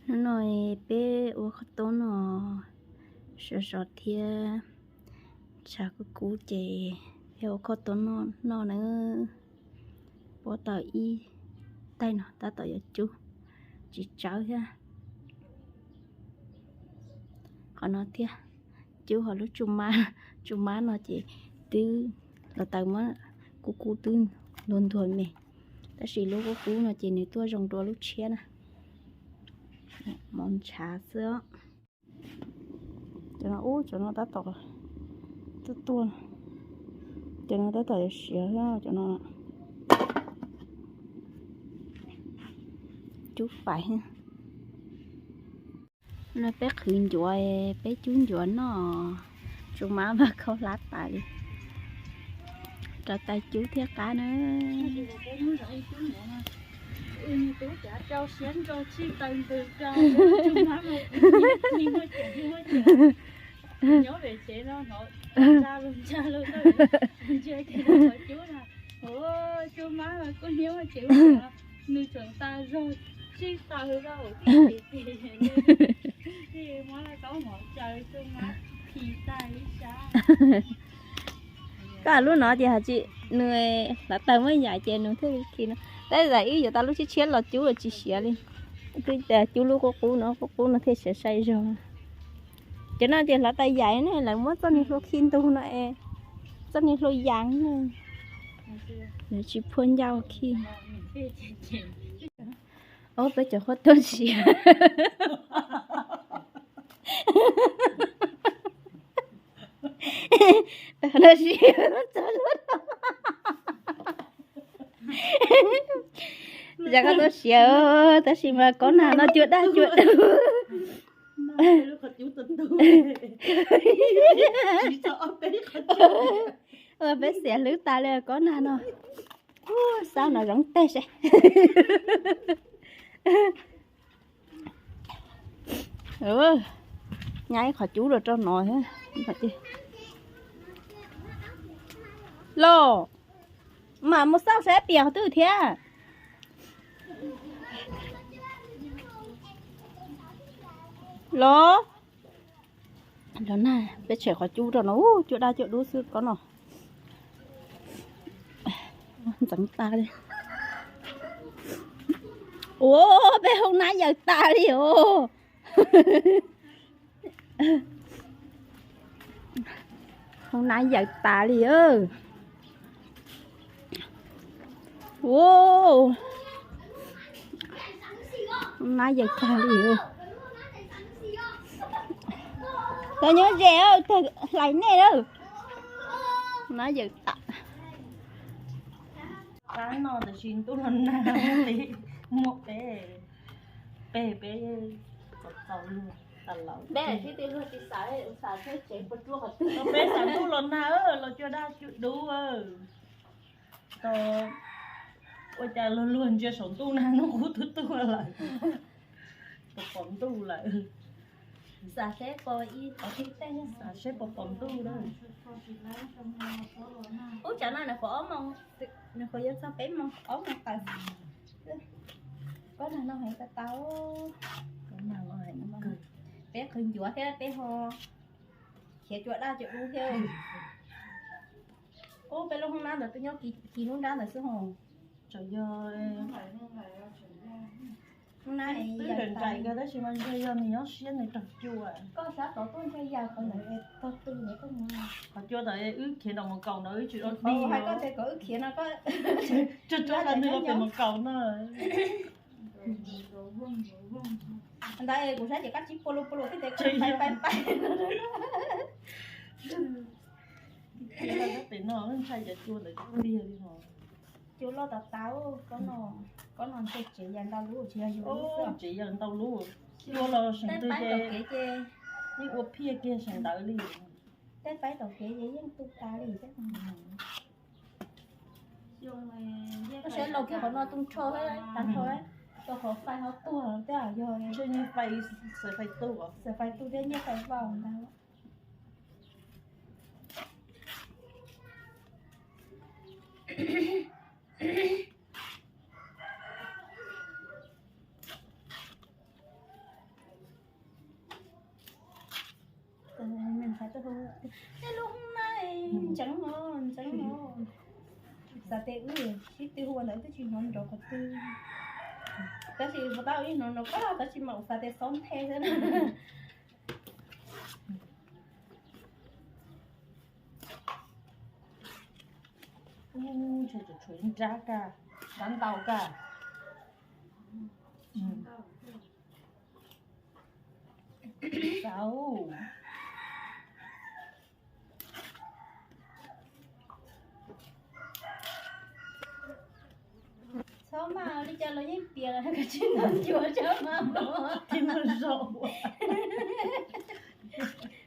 Hnub no peb ua khaub toob no sov sov thiab tshav kub kub ces peb ua khaub toob no noj na. Puab tau ib taig no tab tom yuav cub, tsis tsawv thiab. Qhov no thiab, cub hauv lub tsu mab, tsu mab no ces twb los taws muab kub kub twb ntuag ntuag me, tab sis lub qub qub no ces nws tuaj zoo dua lub tshiab na. Mov ntshav xwb os. Cov no ub, cov no tab tom tuaj tuaj, cov no tab tom yuav siav cov no. Cub fais. No peb qhwv ncuav, peb cub ncuav noj, tsu mab mas khaub hlab tas li. Rau taws cub thiab qab na. Koj lub no ces hais tsis, nws hluav taws muaj yam ces nws thiaj li khi no. Tab sis wb yuav tau lub tshiab tshiab los cub los tsis siav li. Twb tias cub lub qub qub no, qub qub no thiaj siav sai zog. Cov no ces hluav taws yaim ne, lawv muab txoj niag hlua khi ntug no es, txoj niag hlua yas ne, lawv tsis phua ncauj khi. Ob peb cov khaub toob siav. Tag no siav txog luaj no. Yam koj tau siav, tab sis mas kob nag no cua daj cua dub. Peb xiam hlwb tas li kob nag no. Xab no zoov teg seb. Nyab ib qhov cub los rau no. Los, mam mus xauj saib pias qhov twg thiab. Los, los na, peb tshem qhov cub rau no, cua daj cua dub xwb kob no. Ntxeev tas li. Ua, peb hoob nab yaws tas li os. Hoob nab yaws tas li. Ua, hoob nab yaws tag li. Cov nyob ze, hlais nej lawm. Hoob nab yaws tas. Qab no tab sis ntuj los nag li, muaj peb, peb, peb txaus txaus luag tas lawm. Peb tsis luag tsis xav, xav thiab tsev puas tsuaj qhov twg. Peb xav ntuj los nag los cua daj cua dub. Ua cas luag luag ntsia saum ntuj nag hnub qub tuaj tuaj lawm. Pom pom ntuj lawm. Xav seb puas ib qhov twg tej, xav seb puas pom ntuj lawm. Ub, tsam no nws qhuav ob moos, nws qhuav yuav txog peb moos, ob moos tawm. Kob nag no heev tas tas. Peb qhwv ncuav thiab peb ho khiav cua daj cua dub thiab. Ub, peb lub hoob nab ntawd twb nyob kis lub nrab ntawd xwb hos. Tseem yog, hoob nab twb nraim nraim kawg tab sis mas ntshe yog nws nyob siab nws raug cua. Koj sab tod tuaj ntshe yog qhov ntawd tog tw ntawd koj mus. Qhov cua ntawd wb khiav nram mus kaus ntawd wb tsis dua dij. Hais koj tias kom wb khiav no koj tsuag tsuag nws los pem mus kaus no. Ntawd kuv saib ces koj tsis pua lus pua lus thiab ces koj pais pais pais. Tes no ntshai cov cua ntawd tiag li hos. Cua loj tas tas, kob no, kob no ntshe tsev yawg ntau lub tsis yog yus lub xwb. Tsev yawg ntau lub, cua los seem twg ces yeej ua phiaj kiag seem ntawd li. Tej paib tom kev ces yeej tu tas li. Koj saib laus kiag qhov no tu nrho tas nrho, rau qhov fais ho tuag tej yog ntshe nyiaj fais, xav fais tu, xav fais tu thiab nyiaj fais vau ntag. Tej lub hoob na, ntseev os, ntseev os. Xav tias wb sib tw hu ua ntawd twb tsis hnov nrov qhov twg. Tab sis puas tab ib hnov nrov koj tab sis mas kuv xav tias xob nthe xwb na. Ub, ntshe tshuav tshuav nrab ka, nrab ntau ka. Xav. Txhob maj, li cas los yeej piav los, kav tsij noj ncuav tso mas.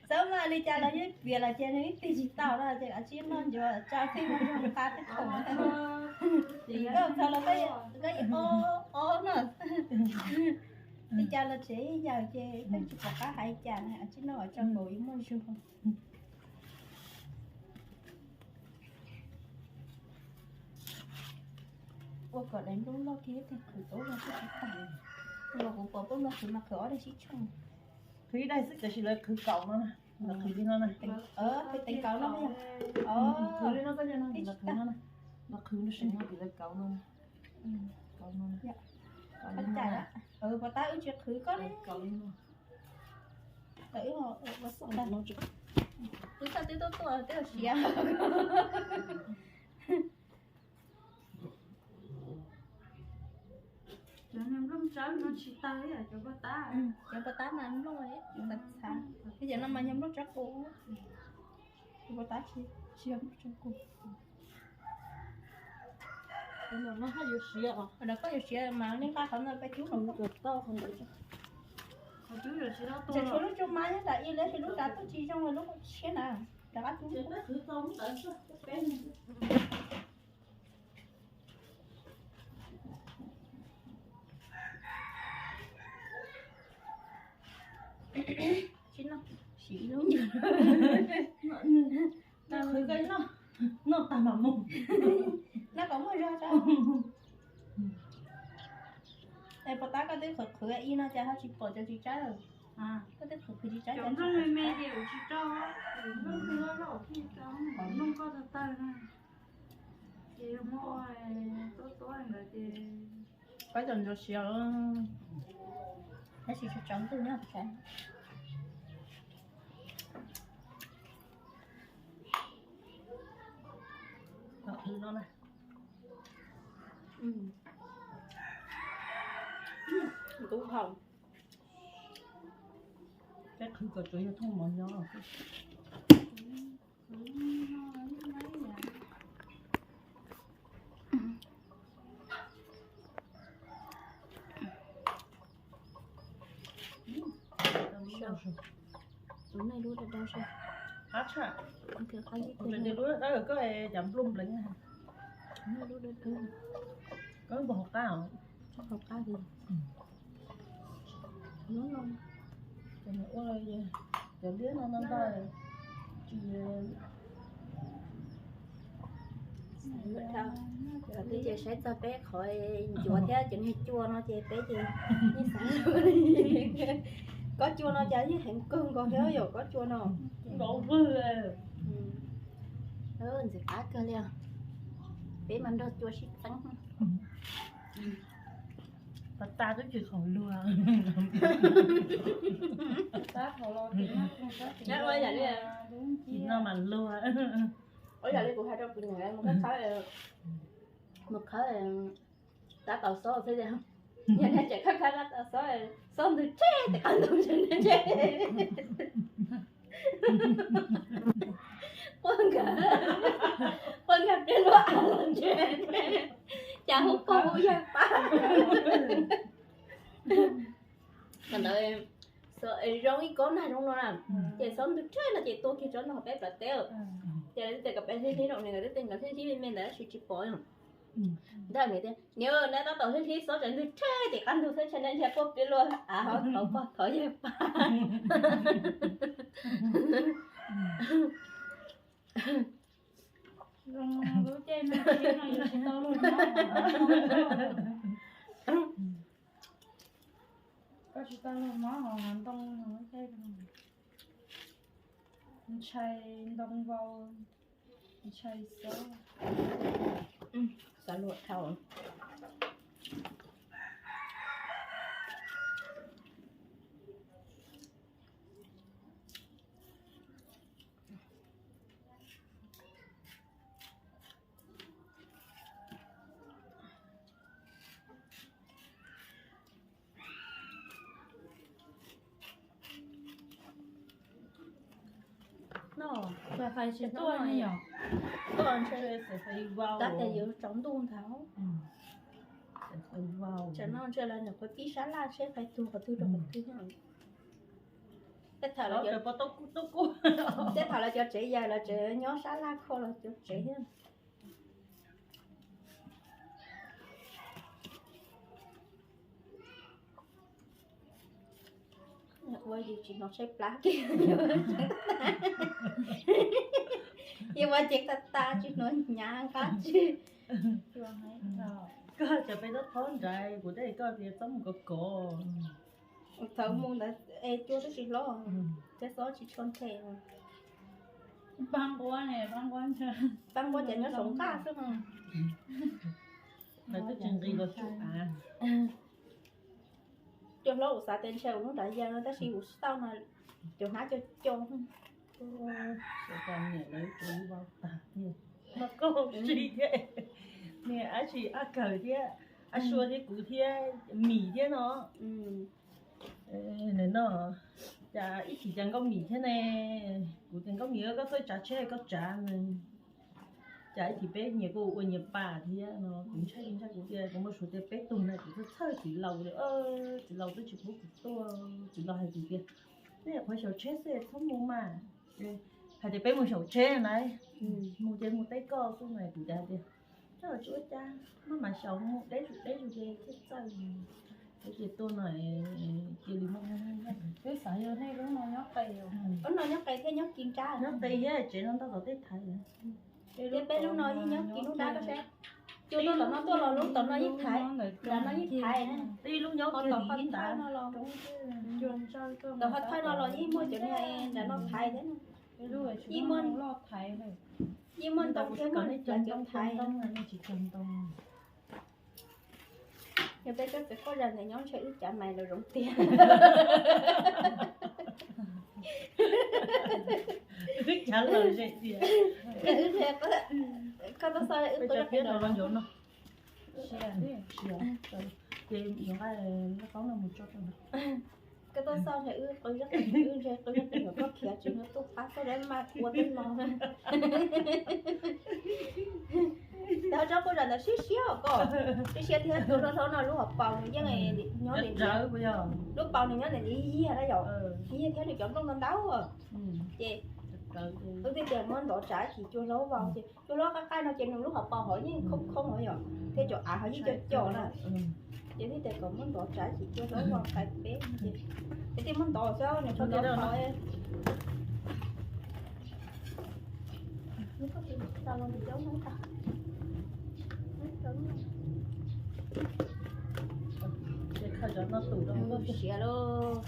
Txhob maj, li cas los yeej piav los ces nws ib tig tsis tau no ces kav tsij noj ncuav tso thiaj muaj zog qab thiab khoom. Koj txog los koj yeej ob ob no. Li cas los tsev ib yam ces pheej tsis pom qab hais cas, kav tsij noj tso nkaus yuav muaj zog. Ua kom daim nplooj loj kiag thiaj qhwv tau zog twb tsis tag. Los kuv pom peb nplooj qhwv mas qhwv ob daim sib tshooj. Qhwv ib daim xwb tiam sis lawv qhwv kaum no na, lawv qhwv li no na. Qhwv kaum no, qhwv li no, lawv qhwv no na. Lawv qhwv no, lawv kaum no. Kaum no. Puas tab wb tsis qhwv koj li? Kaum li no. Twb txaj twb tuaj tuaj twb siav. Cov nplooj tsawb no tsis tag li cov puag ta. Cov puag ta mas nplooj txhav txhav, ces cov no mas yog nplooj tsawb qus. Cov puag ta tsis yog nplooj tsawb qus. Cov no haj yuav siav os. Qhov no koj yuav siav mas nej nqa qhov no peb cub no. Qhov cub yuav siav. Ces tshuav lub cub mab nyob nram ib lub, lub nrad tuaj tsis zoo lub tshiab na. Rov qab cub. Tsis noj, siv ib lub ncw. Noj qhwv koj noj, noj tag mam mus. Noj kom muaj zog tso. Es puas tab koj twb qhwv qhwv ib no cas ho tsis pom cov txiv tsawb? Koj twb qhwv qhwv txiv tsawb cov nplooj me me ces kuv tsis tso, nplooj loj loj kuv thiaj tso, nplooj koj tawg tawg na. Ces yog muab ua tuab tuab ntawd ces pab cov ntsuav siav, tab sis tsis tsaus ntuj nyob tsav. Qhwv no na. Ntub hau. Peb qhwv kom tsuav yog thooj mov nyob. Tus nej lub dawb dawb saib. Qab tshaj. Tus nej lub dawb dawb koj cov nplooj npleev. Koj npog hauv qab os. Hauv qab li. Hnub no ces nws ua cov liab no ntau ntau tsis. Cov twb ces saib txog peb qhov ncuav thiab cov niag cua no ces peb ces yeej xav kob cua no cas yeej heev kawg nkaus thiab yom, kob cua no. Ntxim qab kawg li os. Peb mas nrog cua sib txeeb. Pas tas twb tsis qhov luag. Tsis no mas luag. Ua yam li kuv hais rau kuv niam mus khawb, mus khawb tab tau xob xwb tias, yog nej tseem khawb khawb tab tau xob, xob ntws rhe tes qab ntug ntshe nej ntshe quaj nkag, quaj nkag pliag luaj av los ntshe cas hu pog hu yawg pab. Thaum ntawd zoo ib kob nag zoo no na, ces xob ntws rhe no ces tua kiag tsob no peb plawv teb. Ces lawv tias kom peb hlib hlib rau nws, nkawd twb tias nkawd hlib hlib me me ntawd tab sis tsis pom. Ntawd niam tias, niam, neb tab tom hlib hlib xob tseem ntws rhe tim qab ntug xwb, ntshe neb ntshe quaj pliag luaj av, ho thov pog thov yawg pab. Zoo lub caij no tsis tau luag mob, koj tsis tau luag mob hos ntoo lub caij no. Ntshai ntoo vau, ntshai xav, xav luam dhau. No, fais tsis tuaj ne yom. Tab sis yuav tsaus ntuj nthav. Tsam no ntshe lawv nyuam qhuav pib sab laj seb fais tug qhov twg rau qhov twg. Tej thaum lawv cov tsev yawg lawv tseem nyob sab laj kho lawv cov tsev thiab. Ua yus tsis hnov tshaib plab kiag, yus ua ceev tas tas tsis hnov hnyav qab tsi. Koj cov peb tub thaub nrad kuv tej koj tias txhob mus kov kov. Thaum mus ntawd es cua twb tsis hlob, thiab xob tsis tshua nthe. Pab nquab ne, pab nquab ces nyob saum nqaj xwb. Lawv twb tsis nqis los tsuj av. Cua hlob kuv xav tias ntshe kuv lub nrab ya no tab sis kuv tsis tau no, cov hnab cua cua. Niam lawv tsuas vau tag tiag, no koj si thiab, niam ab tsi ab kawg thiab, ab sua thiab kuv thiab, mim thiab no. No cas ib chim cas nkauj mim thiab ne, kuv tias nkauj mim koj tuaj tsav tsheb koj tsav ne. Cas ib chim peb nyias kuj ua nyias pas thiab no, kuv ntshai ntshai kuv tias kuv muaj suav tias peb tug na kuv txhawj txhawj txiv laus, txiv laus twb tsis pub kuv tuaj, txiv laus hais kuv tias nej qhuav xyaum tsheb xwb txhob mus mas, hais tias peb mus xyaum tsheb na, mus ces mus teb koj xwb na, kuv cas tias tsis ua cas, maj mam xyaum mus deb zus deb zus ces thiaj txawj. Ces tuaj no cia li muaj, twb xav yog nej lub no nyob qis, lub no nyob qis thiab nyob kis nrab, nyob qis thiab tsev no ntau tom tej thaiv. Thiab peb lub no yeej nyob kis lub nrab koj saib. Cua tuaj tom no tuaj los lub tom no yeej thaiv, nrad no yeej thaiv. Twb lub nyob kiag tom qhov thawj no los, tom qhov thawj no los yeej muaj cov niag nrad no thaiv thiab. Yeej muaj, yeej muaj ntoo thiab muaj cov thaiv. Yog peb tsob txiv quaj zas ntawd nyob ntshe wb cav mais los zoo tiag. Wb cav lom zem tiag. Koj tuaj xauj wb qw zaub qe no. Ces nqa nqaij qaub no mus tso rau no. Koj tuaj xauj ntshe wb qw zaub qe, wb ntshe qw zaub qe, koj khiav tsis hnov tuaj qab xauj dab mas ua tej no. Tau tsob quaj zas ntawd siab siab os koj, siab siab thiab cua hlob hlob no lub hauv paus nws yeej nyob li, lub paus nws nyob ntawm li yiag na yom, yiag thiab nws cov nplooj ntau ntau. Ces wb thiaj tias muab ntov tsav ib chim cua hlob vau ces cua hlob qab qab no ces nws lub hauv paus hov yeej khoob khoob os yom, thiab cov av hov yeej co co na. Ces thiaj tias kom muab ntov tsav ib chim cua hlob vau qais peb ces, ces thiaj muab ntov xwb nws tso ntov tau. Siav lauj.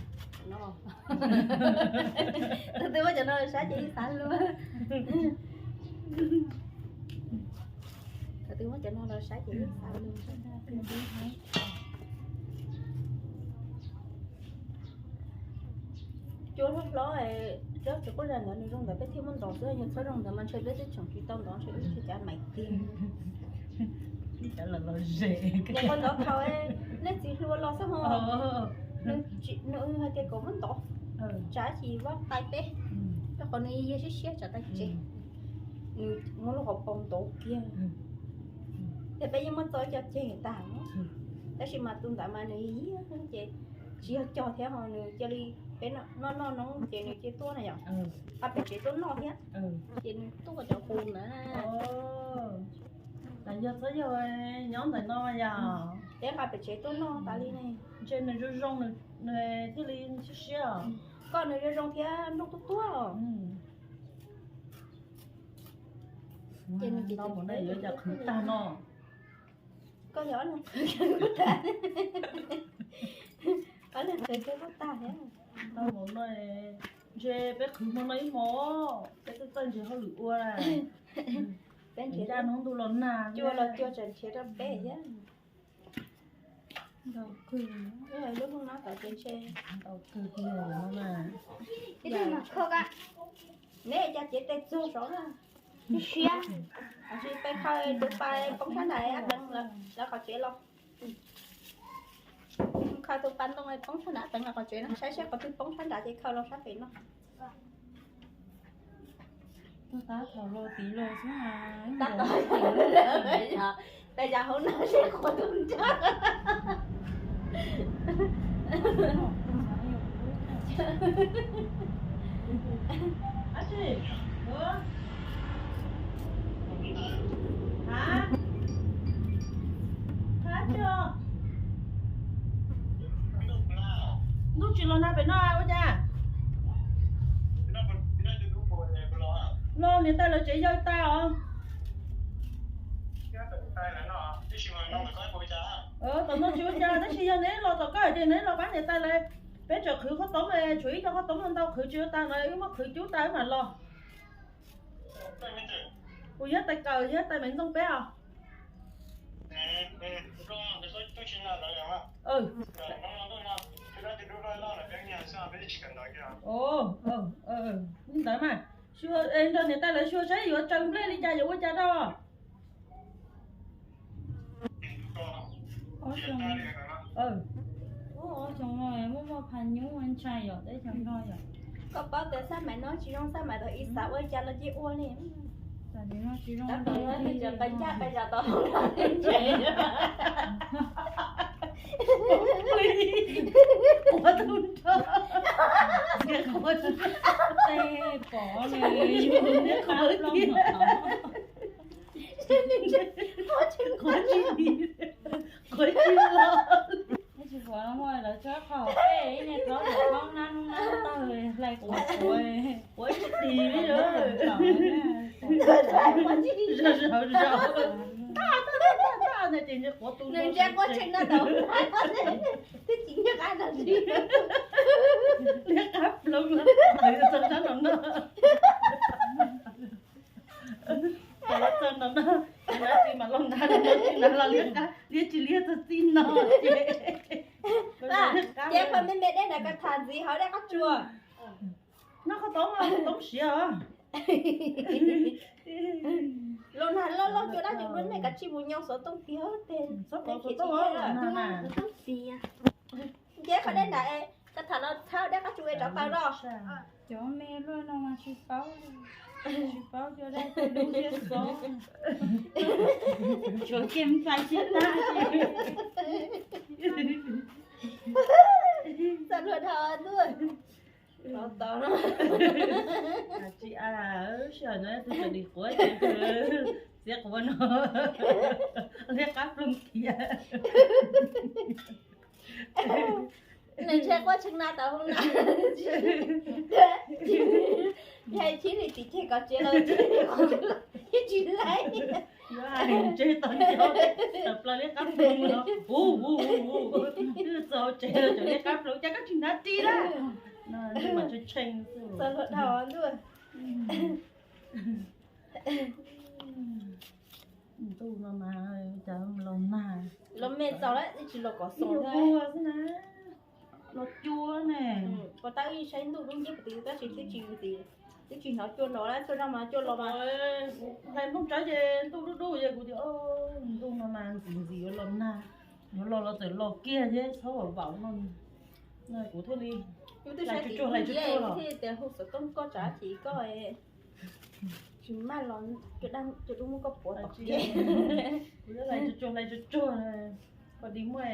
Thaum twg muab cov no saib ces yeej xav luag. Thaum twg muab cov no los saib ces yeej xav luag. Cua hlob hlob, tsob txiv quaj zas ntawd nws zoo ntawd peb thiaj muab ntov xwb, yog txhob zoo ntawd mas ntshe peb twb tseem tsis tau ntov, ntshe wb tsis cav mais tiag. Ib cav los los zem. Nyuam qhuav ntov thaum nej txiv hluas los xwb ho. Nws hais tias kom muab ntov, tsav ib chim vau qais peb, rau qhov nws yog siab siab tsav tais tsev. Nws muab lub hauv paus ntov kiag, ces peb yeej muab txo ib co ceg tag. Tab sis mas tus ntawd mas nws yog ces tsis yog cog thiab ho nws cia li, peb noj noj no ces nws cia tuaj na yom. Nqa pem tsev tuaj noj thiab, ces nws tuaj cov qus ntawd. Yog txhob yog nyob ntawm no yom. Peb nqa pem tsev tuaj noj tas li ne. Ntshe nws zoo zoo nws thiaj li siab siab. Koj nws zoo zoo thiab nplooj tuaj tuaj. Ces nws ces no mus no yuav cas qhwv tag no. Koj yog ob leeg qhwv kawg tag, ob leeg qhwv kawg tag thiab. No mus no Ntshe peb qhwv hmo no ib hmos, peb twb txawj nrhiav hauj lwm ua. Peb nrhiav dab hnub ntuj los nag, cua los cua tseem nrhiav rau peb thiab. Ntaus kawg, lub hnub no tau ces ntshe ntaus kawg tiag no na. Ib tug mas khov ka, neb cas cev tes txog saud na, siab. Tab sis peb khaws tus pas poob sab nram ab teev lawv qhov tsev los. Khaws tus pas ntoo poob sab nram teev lawv qhov tsev no, saib seb qhov twg poob sab nrad ces khaws los sab pem no. Tab tom los tiv los xwb. Tab tom, tab tom hauv no seb qhuav tus nrag. Ntuj tsis los nag pem no ua cas? Los niam tais lawv tsev yawg tas os. Tom no tsis ua cas, tab sis yog neb los tom koj ces neb los pab niam tais lawv. Peb tseem qhwv qhov toob, tshuav ib co qhov toob ntau qhwv tsis ua tas no, wb muab qhwv cub tas wb mam los. Kuv yog tais kawm thiab tais Maiv Ntxoog peb os. Li ntawd mas, nrog niam tais lawv xyuas saib yuav tsaws nplej li cas yuav ua cas rau. Ob xyoo no muaj muaj pha nyub ua ntshai yom, teb chaws no yom. Koj paub tias xab maim no tsis zoo, xab maim tau ib xav ua cas los cia ua li. Tab tom no cia qe ncaj qe zos tau hauv no ntse. Quav tus nrog, quav tus nrog, tej pom nws yug neb qab ploog no. Quav tsis, quav tsis los. Tsis quav los muaj lawv tso qhov peb ib niag txob tom qoob nab nub nab tawg hlais quav quav, quav tsis dim li. Zog zog zog. Tab tab tab tab, ces quav tus nrog, quav tseem no tau. Twb tsis nyiag qab no li. Liab qab ploog, txog sab no no. Txog no no, nab tsis mas los nag, nab tsis mas los liab qab, liab tsis liab txog txij no ces. Ces koj me me dej ntawd koj tham ntxiv hauv dej qab tsuas. Noj qhov toob, qhov toob siav os. Los nag loj loj cua dab cua dub nej kav tsij mus nyoo xov tooj tiag, txhob kov xov tooj. Nce qhov dej ntawd, koj tham no txhawb dej qab tsuas es rov taw los. Cov me luaj no mas tsis paub, tsis paub cua dab cua dub thiab xov. Tsuas kem fais siab tab. Txog luag dhau ntuj. Tsis a, sij hawm no tus txawm dim quav ces txiav quav no, liab qab ploog khiav. Nws ntshe quaj tshee na tau hauv na. Yog chib li tim ceg kom tsev los tsis laib. Yuav hais ntshe tau nco tawm plaws liab qab ploog no, u u u, twb txog tsev los cov liab qab ploog cas koj tsis hnav ris lawm. Ntuj mas tshee tshee xwb. Txog luag dhau ntuj. Ntuj no mas cas los nag. Los me txaus lawm, ib tsis los kom xoom ua xwb na. Los cua ne. Puas tab ib saib ntuj dub nciab puas twv tab sis twb tsis, twb tsis hnov cua nrov lawm, txhua zaus mas cua los mas. Hlais nplooj tsawb ces ntuj dub dub ces kuv tias ntuj no mas ntxim ntxim yuav los nag, yuav los los txawm los kiag thiab txhob vam vam no. Kuv thiaj li hlais tsuag tsuag hlais tsuag tsuag los. Thiaj tias hu xov tooj koj tsav ces koj tsis maj los, cua dub muab koj puav tom kev. Kuv hlais tsuag tsuag hlais tsuag tsuag, koj di muaj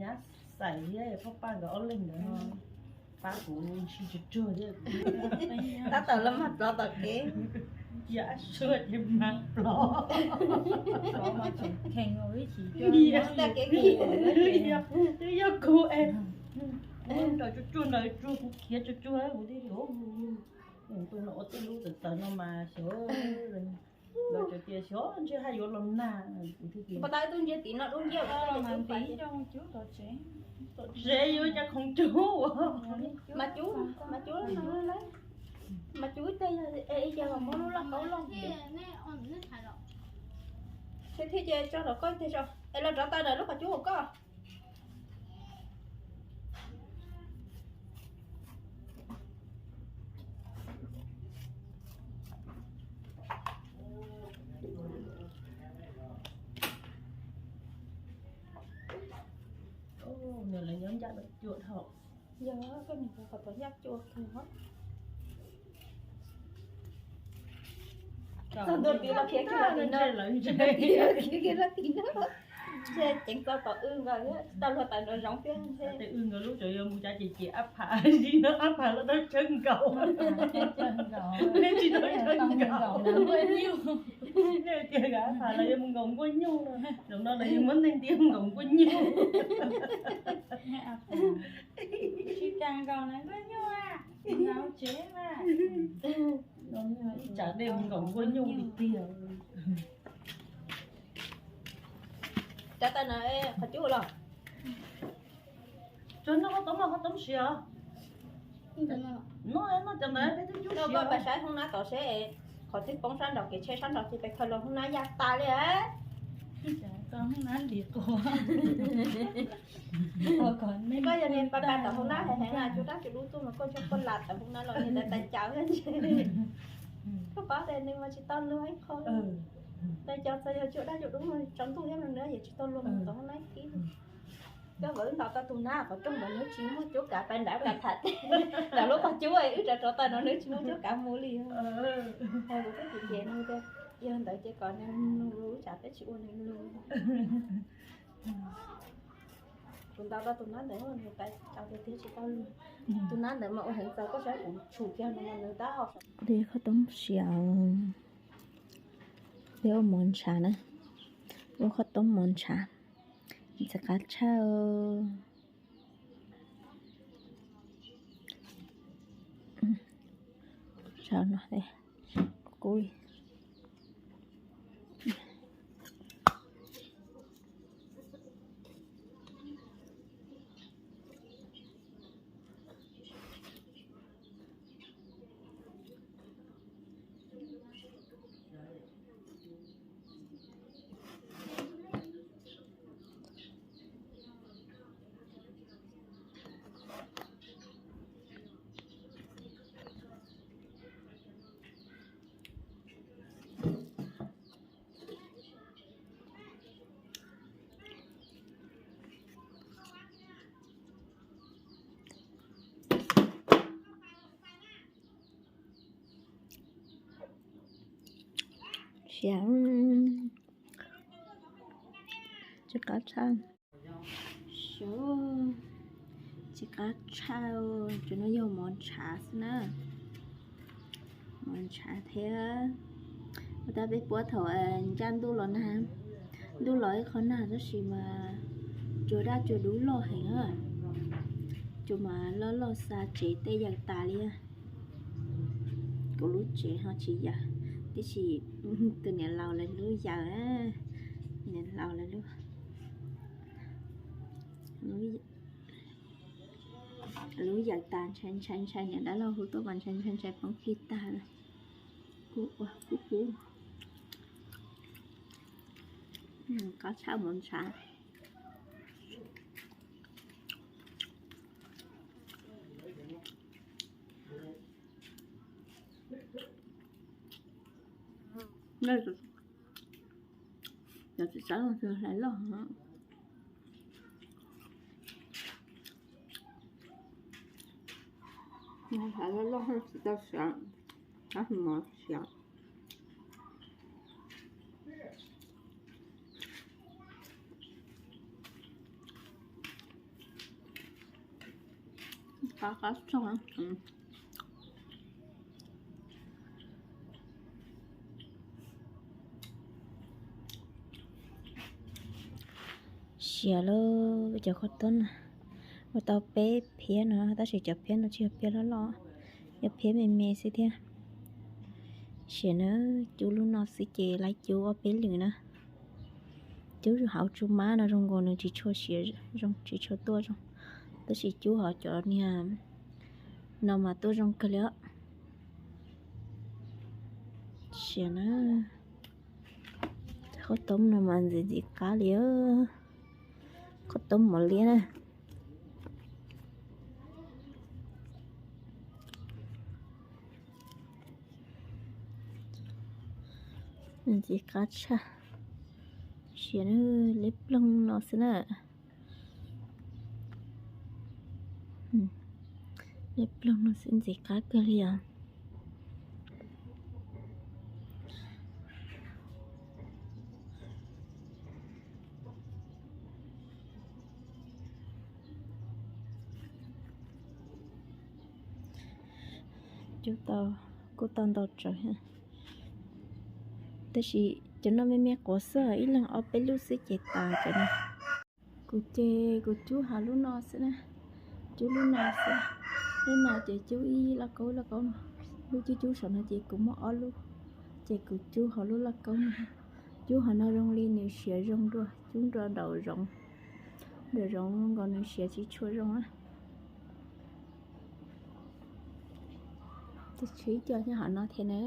nyab xais thiab phauj Paj nkawd ob leeg ntawd pab kuv ntshis tsuag tsuag thiab. Tab tom los mag plov tom kev. Cia ab suab ces mag plov. Twb yog kuv es, nraus tsuag tsuag nraus tsuag kuv khiav tsuag tsuag kuv thiaj li, ntuj no ua tej lub txawv txawv no mas xyov, los tseem tias xyov ntshe haj yuav los nag kuv thiaj tias. Puas tab tub ntsia tim no dub nciab, tom tsev yuav cas khoom cub. Mas cub, mas cub no. Mas cub ib teg yog es ib yam muab lub laj kaub loj thiab thiaj ces tso rau koj teg tso es los rov tau ntawm lub qhov cub hauv koj. Nws lawv nyob ncaj lawv cua dhau. Yog koj mus qhov tod ncaj cua kawg. Txog ntua tid los khiav kiag los tim no, khiav kiag los tim no. Ntshe ceev txo tom w nkaus, tsis tau luag tawm nrov zoov thiab ntshe. Tej w nkaus lub cov yuav mus cav ces ces ab phav, zim no ab phav los tau tsawg nkaus. Nej tsis tau tsawg nkaus. Nej tias ab phav los yuav mus nkaum nkuaj nyuj no, zaum no los yuav muab neeg ntiab nkaum nkuaj nyuj. Tsis tas nkaum nkuaj nyuj a, nkaum tsev a. Ib tsam dej mus nkaum nkuaj nyuj li tiag. Cov tawm no qhov cub los. Tso noj qhov toob, qhov toob siav. Noj, noj cov ntawd peb twb cub siav. Koj pais saib hoob nab tod seb, qhov twb poob sab nraud kev tsheb sab nraud ces peb khaws los hoob nab ya tas li. Koj yog niag pais pais tom hoob nab heev heev na, cua dab cua dub tuaj mas koj tsuas koj lam tom hoob nab los niag ntawd tais cav thiab ntshe. Koj paub tias nws mas tsis tau luag ib qho. Tais cav txawm yog cua dab cua dub mas tsaus ntuj thiab no nws yuav tsis tau luag mus tom hoob nab ib tib. Koj mam wb ntaus tau tus nab qhov rooj ntawd nws tsis muaj cuab kav pais nram kav tham, nram lub qhov cub wb rov rov tawm no nws tsis muaj cuab kav mus li. Kuv twb tias ces nws tias yog ntawd ces kom nws mus lus, ib tsam peb tsis ua nws lus. Kuv ntaus tau tus nab ntawd nws tais cav tiag tiag tsis tau luag. Tus nab ntawd mas ua heev txaus koj saib kuv tshum kiag no mas nws tab ho. Li qhov toob siav, peb ua mov ntshav na, ua qhov toob mov ntshav, ntxim qab tshaj. Saum no thiab, qub li. Siav, tsis qab tshaj. Siav, tsis qab tshaj, tsuas no yog mov ntshav xwb na. Mov ntshav thiab. Ua tab peb puab thaum ntsaj ntuj los nag, ntuj los ib qho nag tab sis mas cua daj cua dub loj heev, cua mas loj loj xa tsev tej yaws tas li. Kuv lub tsev ho tsis yaws, tiam sis tus niam laus lawv lub yaws, niam laus lawv lub, lub yaws tas ntshai ntshai ntshai, niam dab laug hu tuaj mas ntshai ntshai ntshai poob kiag tag lawm. Kub ua kub kub. Qab tshaj mov ntshav. Cov txiv tsawb hlais loj, hlais loj loj tsis tau siav, tab sis mov siav. Qab qab tshaj. Siav lauj, cov khaub toob na, ua tau peb phiab no tab sis cov phiab no tsis yog phiab loj loj, yog phiab me me xwb thiab. Siav na, cub lub no xwb ces lawv cub ob peb lwm na. Cub hauv tsu mab no zoo nkaus nws tsis tshua siav zoo, tsis tshua tuaj zoo, tab sis cub hauv cov niag no mas tuaj zoo kawg li os. Siav na, qhov toob no mas ntxim ntxim qab li, qhov toob mos liab na. Ntxim qab tshaj. Siav na, liab ploog no xwb na. Liab ploog no xwb ntxim qab kawg li os. Cub tau, kuj tau ntau tsawv, tab sis cov no me me quav xwb, ib leeg ob peb lub xwb ces tas cov no. Kuv ces kuv cub hauv lub no xwb na, cub lub no xwb. Lub no ces cub ib lauj kaub lauj kaub no, lub cub cub saum no ces kuv muaj ob lub, ces kuv cub hauv lub lauj kaub no. Cub hauv no zoo li nws siav zoo dua, cub nrog nraum zoov, nraum zoov nkaus nws siav tsis tshua zoo na. Ces tshuav ib co nyob hauv no thiab na.